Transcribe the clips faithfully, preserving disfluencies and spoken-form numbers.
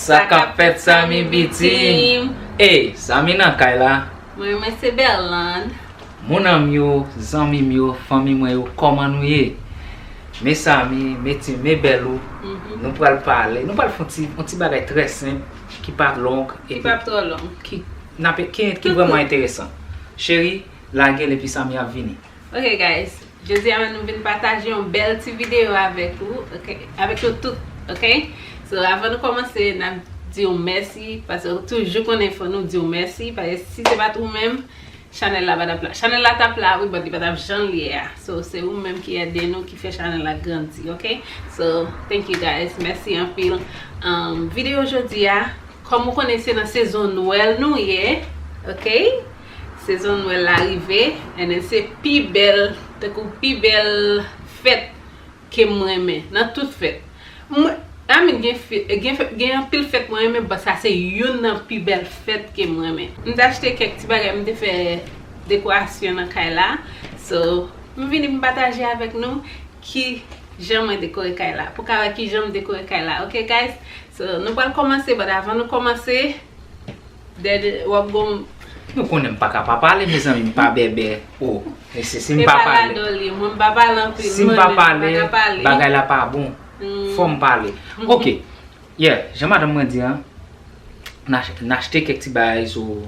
Sa k ap fèt, Samy Bitim? Ey, Samy nan kay la. Mwen, mwen se Berlande. Moun an m yo, zanmi m yo, fanmi mwen yo, kòman nou ye? Men Samy, men Tim, men Bèlou, nou pral pale, nou pral fè yon ti, yon ti bagay trè senp, ki pa long, ki pa twò long, ki, n ap, ki, ki vrèman enteresan. Cheri, lage l epi Samy ap vini. Ok, guys, jodi a nou vin pataje yon bèl ti videyo avèk ou, ok? Avèk nou tout, ok? So, avan nou kòmanse, n ap di w mèsi, paske ou toujou konnen fò nou di w mèsi, paske si se pa t ou menm, chanèl la pa t ap la. Chanèl la t ap la, wi, but li pa t ap jan l ye a. So, se ou menm ki ede nou, ki fè chanèl la grandi, ok? So, thank you, guys. Mèsi anpil. Um, videyo jodi a, kòm ou konnen, se nan sezon Nwèl nou ye, ok? Sezon Nwèl la rive, and then se pi bèl, tankou pi bèl fèt ke m renmen nan tout fèt. Mwen, I mean, gen, fi- gen, fè- gen anpil fèt mwen renmen, but sa se youn nan pi bèl fèt ke m renmen. M te achte kèk ti bagay, m te fè dekorasyon nan kay la. So, m vini m pataje avèk nou ki jan mwen dekore kay la. Pou ka wè ki jan m dekore kay la. Ok, guys? So, nou pral kòmanse, but avan nou kòmanse, dède, w ap gon. Nou konnen m pa ka pa pale, mezanmi, m pa bèbè. Oh, mesye, si m pa pale. Mwen, m pa pale anpil. Si m pa pale, bagay la pa bon. Fò m pale. Ok. Yeah, jan madanm mwen di an, n ach- n achte kèk ti bagay sou,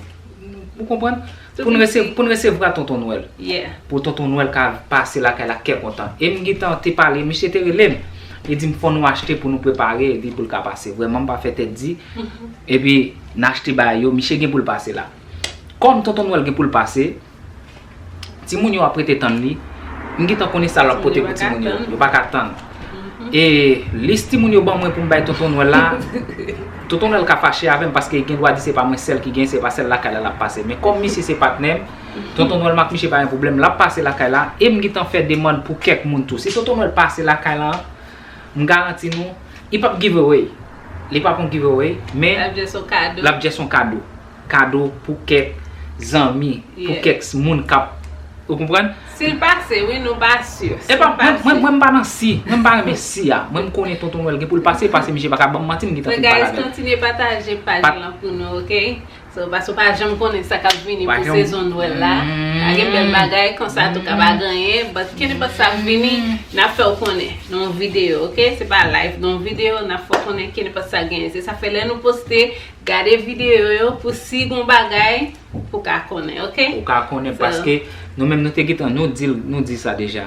ou konprann? Pou n rese- pou n resevwa Tonton Nwèl. Yeah. Pou Tonton Nwèl ka pase lakay la kè kontan. E m gentan te pale, misye te rele m. Li di m fò nou achte pou nou prepare li pou l ka pase. Vrèman, m pa fè tèt di. Epi, n achte bagay yo, misye gen pou l pase la. Kòm Tonton Nwèl gen pou l pase, timoun yo ap rete tann li. M gentan konnen sa l ap pote pou timoun yo. Yo pa ka tann. E lis timoun yo ban mwen pou m bay Tonton Nwèl la, Tonton Nwèl ka fache avè m paske gen dwa di se pa mwen sèl ki gen, se pa sèl lakay la l ap pase. Men kòm misye se patnè m, Tonton Nwèl m ak misye pa gen pwoblèm, l ap pase lakay la. E m gentan fè demann pou kèk moun tou. Si Tonton Nwèl pase lakay la, m garanti nou, li p ap give away. Li p ap yon give away, men l ap just yon kado. L ap just yon kado. Kado pou kèk zanmi, pou kèk s- moun k ap, ou konprann? Si l pase, wi, nou pa si. E pa, mwen, mwen, mwen, m pa nan si. Mwen, m pa renmen si a. Mwen, m konnen Tonton Nwèl gen pou l pase, pase misye pa ka ban m manti, m gentan fin pale avè l. Guys, kontinye pataje paj lan pou nou, ok? So, paske w pa janm konnen sa k ap vini pou sezon Nwèl la. Ka gen bèl bagay, konsa tou ka pa gen anyen. But kenenpòt sa ap vini, n ap fè w konnen nan yon videyo, ok? Se pa live, nan yon videyo, n ap fè w konnen kenenpòt sa genyen. Se sa fè lè nou poste, gade videyo yo pou si gon bagay, pou ka konnen, ok? Ou ka konnen, paske nou menm nou te gentan, nou di, nou di sa deja.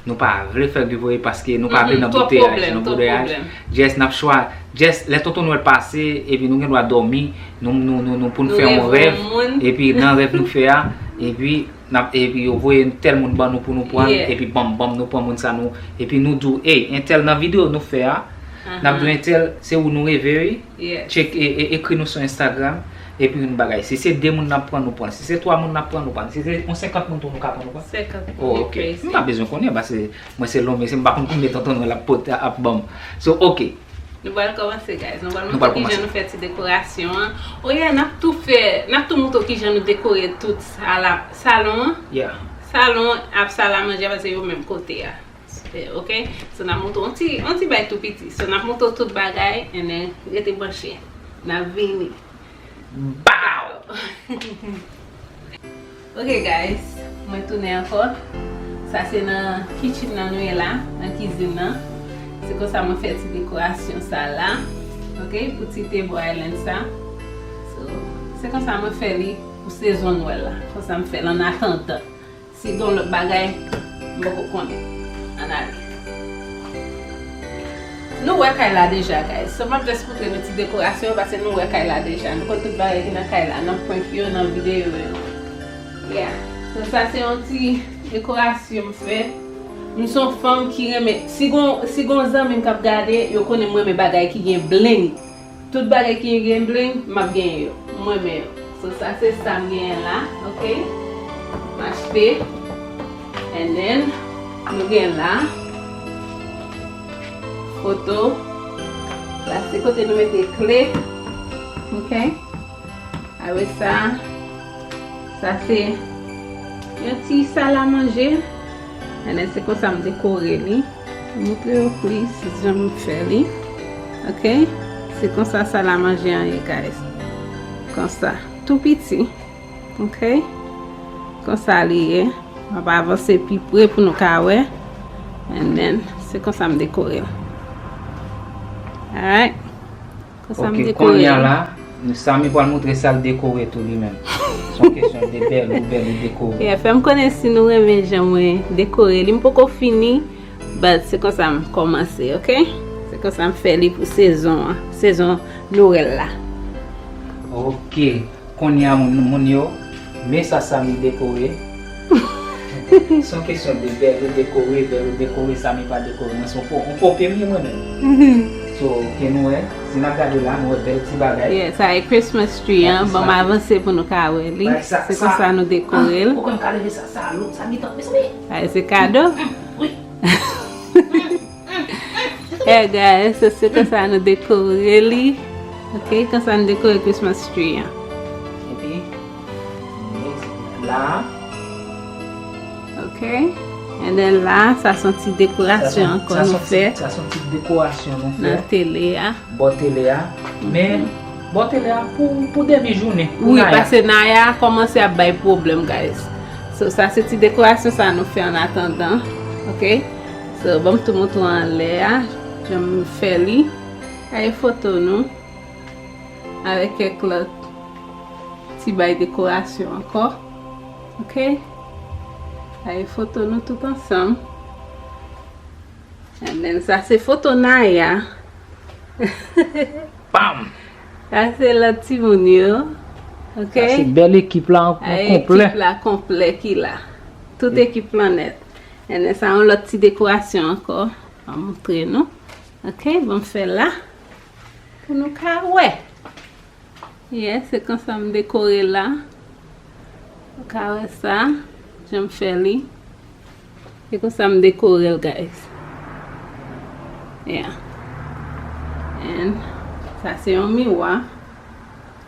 Nou pa vle fè giveaway paske nou pa vle nan bouteyaj, nan bouteyaj. Just n ap chwa, just lè Tonton Nwèl pase, epi nou gen dwa dòmi, nou, nou, nou, nou pou n fè yon rèv, epi nan rèv nou fè a, epi n ap, epi yo voye tèl moun ban nou pou nou pran, epi banm, banm, nou pran moun sa nou, epi nou di w, ey, entèl nan videyo nou fè a, n ap di w entèl, se ou nou reve, wi. Tchek, e, e, ekri nou sou Instagram, epi yon bagay. Si se de moun n ap pran, nou pran. Si se twa moun n ap pran, nou pran. Si se yon senkant moun tou, nou ka pran, nou pran. Senkant moun, oh, ok. M pa bezwen konnen, paske mwen se lonmen, se m pa konn konbyen Tonton Nwèl ap pote, ap ban m. So, ok. Nou pral kòmanse, guys. Nou pral montre kijan nou fè ti dekorasyon an. Oh yeah, n ap tou fè, n ap tou montre w kijan nou dekore tout sala, salon an. Yeah. Salon an ap sal a manje a, paske yo menm kote a. Eh, ok? So, n ap montre w yon ti, yon ti bay tou piti. So, n ap montre w tout bagay, and then, rete branche. N ap vini. Bow! Ok, guys, mwen tounen ankò. Sa se nan kitchen nan nou ye la, nan kizin nan. Se konsa mwen fè ti dekorasyon sa la. Ok, pou ti table island sa. So, se konsa mwen fè li pou sezon Nwèl la. Konsa m fè l an atandan. Si gen lòt bagay, m poko konnen. Ann ale. Nou wè kay la deja, guys. So, m ap just montre nou ti dekorasyon yo, paske nou wè kay la deja. Nou konn tout bagay ki nan kay la, nan prank yo, nan videyo yo. Yeah. So, sa se yon ti dekorasyon m fè. M se yon fanm ki renmen, si gon, si gon zanmi m k ap gade, yo konnen m renmen bagay ki gen bling. Tout bagay ki gen bling, m ap genyen yo. M renmen yo. So, sa se sa m genyen la, ok? M achte. And then, nou gen la. Foto. La, se kote nou mete kle. Ok? Apre sa, sa se yon ti sal a manje. And then, se konsa m dekore li. M montre yo plis jan m fè li. Ok? Se konsa sal a manje an ye, guys. Konsa. Tou piti. Ok? Konsa li ye. M ap avanse pi pre pou nou ka wè. And then, se konsa m dekore l. Alright. Konsa m Ok, dekore kounye a l. la, Samy pral montre sa l dekore tou li menm. Se yon kesyon de bèl ou bèl ou dekore. Yeah, fè m konnen si nou renmen jan mwen dekore li. M poko fini, but se konsa m kòmanse, ok? Se konsa m fè li pou sezon an, sezon Nwèl la. Ok, kounye a moun, moun yo, men sa Samy dekore. Se yon kesyon de bèl ou dekore, bèl ou dekore, Samy pa dekore. Mwen se yon po, yon po pemye mwen menm. So, ke nou wè, si n ap gade la, nou wè bèl ti bagay. Yeah, sa e Christmas tree an. Gade Bon, m sa. avanse pou nou ka wè li. Bay sa, Se sa. konsa nou dekore l. Ah, ou konn ka leve sa, sa, lou, sa, mitan. Mezanmi. Ay, se kado. Wi. Eh, guys, so se konsa nou dekore li. Ok, konsa nou dekore Christmas tree an. Epi, la. Ok. And then la, sa se yon ti dekorasyon ankò nou fè. Sa se yon ti dekorasyon nou fè. Nan tele a. Bò tele a. Men, bò tele a pou, pou demi jounen. Wi, paske Naya kòmanse ap bay pwoblèm, guys. So, sa se ti dekorasyon sa nou fè an atandan. Ok? So, ban m tou montre w anlè a, jan m fè li. Ay foto nou. Avèk kèk lòt ti bay dekorasyon ankò. Ok? Ay foto nou tout ansanm. And then, sa se foto Naya. Bam! Sa se lòt timoun yo. Ok? Sa se bèl ekip la an Ay, konplè. Ekip la konplè ki la. Tout ekip lan nèt. And then, sa yon lòt ti dekorasyon ankò. Mwen montre nou. Ok, bon, m fè la. Pou nou ka wè. Yeah, se konsa m dekore la. Ou ka wè sa, jan m fè li. Se konsa m dekore l, guys. Yeah. And sa se yon miwa.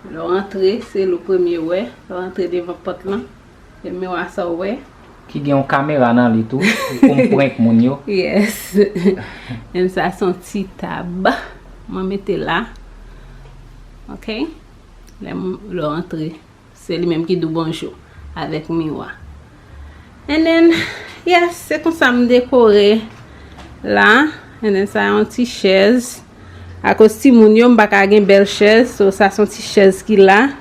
Lè w antre, se l ou premye wè. Lè w antre devan pòt lan. E miwa sa w wè. Ki gen yon kamera nan li tou, pou m prank moun yo. Yes. And sa se yon ti tab. Mwen mete la. Ok? Lè m, lè w antre, se li menm ki di w bonjou avèk miwa. And then, yes, se konsa m dekore la. And then, sa yon ti chèz. Akoz timoun yo, m pa ka gen bèl chèz. So, sa se yon ti chèz ki la.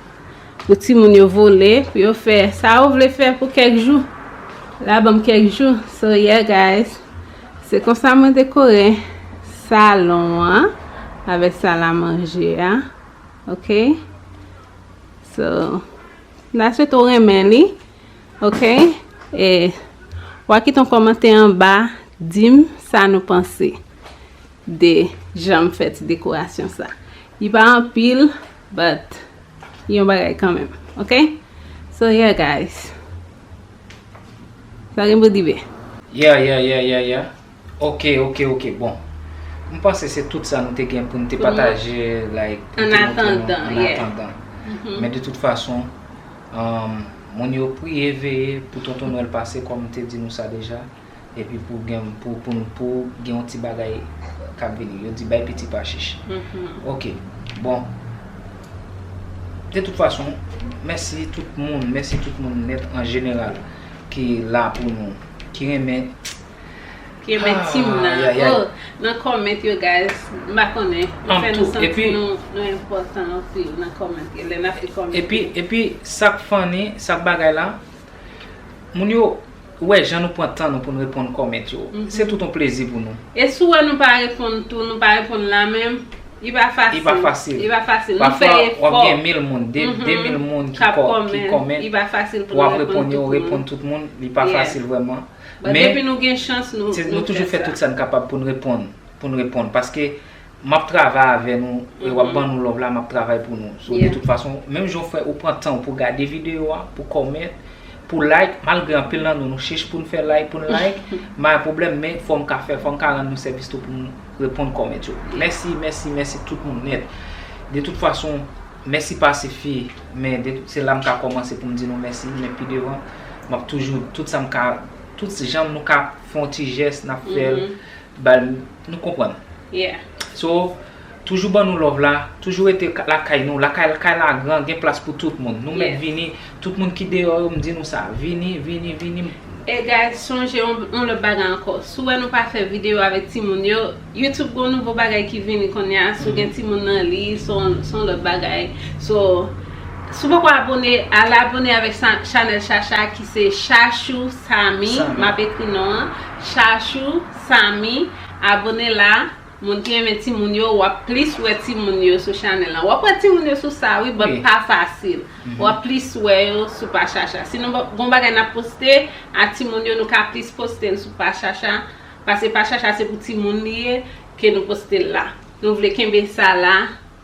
Pou timoun yo vole, pou yo fè sa yo vle fè pou kèk jou. La ban m kèk jou. So, yeah, guys. Se konsa mwen dekore salon an avèk sal a manje a. Ok? So, m ta swete w renmen li. Ok? E, w a kite yon kòmantè anba, di m sa nou panse de jan m fè ti dekorasyon sa. Li pa anpil, but li yon bagay kanmenm. Ok? So, yeah, guys. Sa gen pou di be. Yeah, yeah, yeah, yeah, yeah. Ok, ok, ok, bon. M panse se tout sa nou te gen pou n te pataje, like, pou n te montre nou an atandan. Men de tout fason, um, moun yo priye, veye pou Tonton Nwèl pase, kòm m te di nou sa deja. Epi pou gen, pou, pou, pou gen yon ti bagay k ap vini. Yo di bay piti pa chich. Ok, bon. De tout fason, mèsi tout moun, mèsi tout moun nèt an jeneral ki la pou nou, ki renmen Ki renmen tim nan. Oh, nan comment yo, guys. M pa konnen. Li fè nou santi nou, nou enpòtan anpil nan comment yo. Lè n ap li comment yo. Epi, epi, sa k funny, sa k bagay la, moun yo wè jan nou pran tan nou pou n reponn comment yo. Se tout yon plezi pou nou. E si w wè nou pa reponn tou, nou pa reponn la menm, li pa fasil. Li pa fasil. Li pa fasil. Nou fè efò. Pafwa, w ap gen mil moun, de, de mil moun ki kò-, ki comment. Li pa fasil pou nou reponn tout moun. Pou w ap reponn yo, reponn tout moun, li pa fasil vrèman. But Men, depi nou gen chans, nou, se, nou nou toujou fè fè sa. Tout sa n kapab pou n reponn, pou n reponn. Paske m ap travay avè nou, e w ap ban nou love la, m ap travay pou nou. So, de tout fason, menm jan w fè, ou pran tan w pou gade videyo a, pou comment, pou like, malgre anpil nan nou, nou chich pou n fè like, pou n like, pa gen pwoblèm, men fò m ka fè, fò m ka rann nou sèvis tou pou n reponn comment yo. Mèsi, mèsi, mèsi tout moun nèt. De tout fason, mèsi pa sifi, men de, se la m ka kòmanse pou m di nou mèsi, men pi devan, m ap toujou, tout sa m ka, tout jan nou ka fè yon ti jès, n ap fè l, ba l, nou konprann. So, Toujou ban nou love la, toujou rete ka- lakay nou, lakay kay la gran, gen plas pou tout moun. Nou mèt vini, tout moun ki deyò yo, m di nou sa, vini, vini, vini. E guys, sonje yon, yon lòt bagay ankò. Si w wè nou pa fè videyo avèk timoun yo, YouTube gon nouvo bagay ki vini kounye a. Si w gen timoun nan li, se yon, se yon lòt bagay. So, si w poko abone, al abone avèk sa- chanèl Chacha ki se Chachou Samy. M ap ekri non an. Chachou Samy. Abone la. Moun ki renmen timoun yo, w ap plis wè timoun yo sou chanèl lan. W ap wè timoun yo sou sa, wi, but pa fasil. W ap plis wè yo sou pa Chacha. Si nou ba- gon bagay n ap poste a timoun yo, nou ka plis poste l sou pa Chacha. Paske pa Chacha se pou timoun li ye, ke nou poste l la. Nou vle kenbe sa la,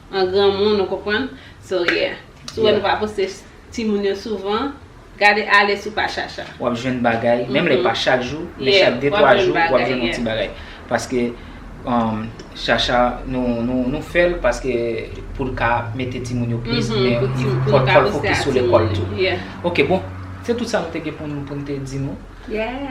an granmoun, ou konprann? So, yeah. Si w wè nou pa poste timoun yo souvan, gade ale sou pa Chacha. W ap jwenn bagay, menm lè pa chak jou, men chak de twa jou, w ap jwenn yon ti bagay. Paske um, Chacha, nou, nou, nou fè l paske pou l ka mete timoun yo plis, men fò l fokis sou lekòl tou. Ok, bon, se tout sa nou te gen pou nou, pou nou te di nou.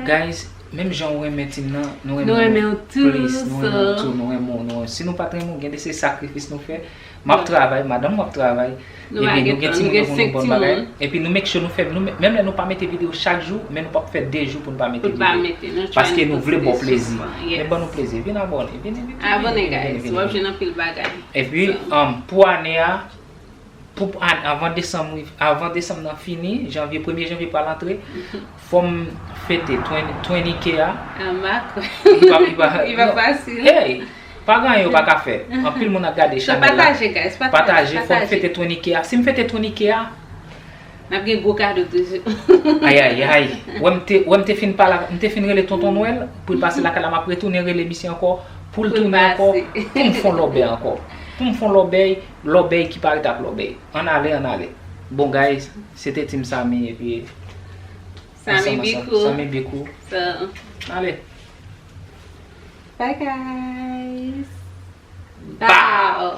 Guys, menm jan ou renmen tim nan, nou renmen w plis, nou renmen w tou, nou renmen w, nou renmen w. Si nou pa t renmen w, gen de se sakrifis nou fè. M ap travay, madanm mwen ap travay. Epi nou gen timoun yo pou nou bon bagay. Epi nou make sure nou fè, nou, menm lè nou pa mete videyo chak jou, men nou p ap fè de jou pou nou pa mete videyo. Paske nou vle ba w plezi. Men ban nou plezi. Vin abone. Vini, vini, vini, vini, vini, vini. Epi, um, pou ane a, pou ane, avan desanm, avan desanm nan fini, janvye, premye janvye pral antre, fò m fete twenty, twenty K a. Li pa, li pa, li pa fasil. Hey! Pa gen anyen yo pa ka fè. Anpil moun ap gade chanèl la. Pataje, guys, pataje. Pataje, fò m fete twenty K a. Si m fete twenty K a, n ap gen gwo kado toujou. Ay, ay, ay. Wè m te, wè m te fin pale, m te fin rele Tonton Nwèl pou l pase lakay la, m ap retounen rele misye ankò, pou l tounen ankò, pou m fè yon lòbèy ankò. Pou m fè yon lòbèy, lòbèy ki parèt ak lòbèy. Ann ale, ann ale. Bon, guys, se te Team Samy epi Samy Bikou. Samy Bikou. Ale. Bye, guys. Bow.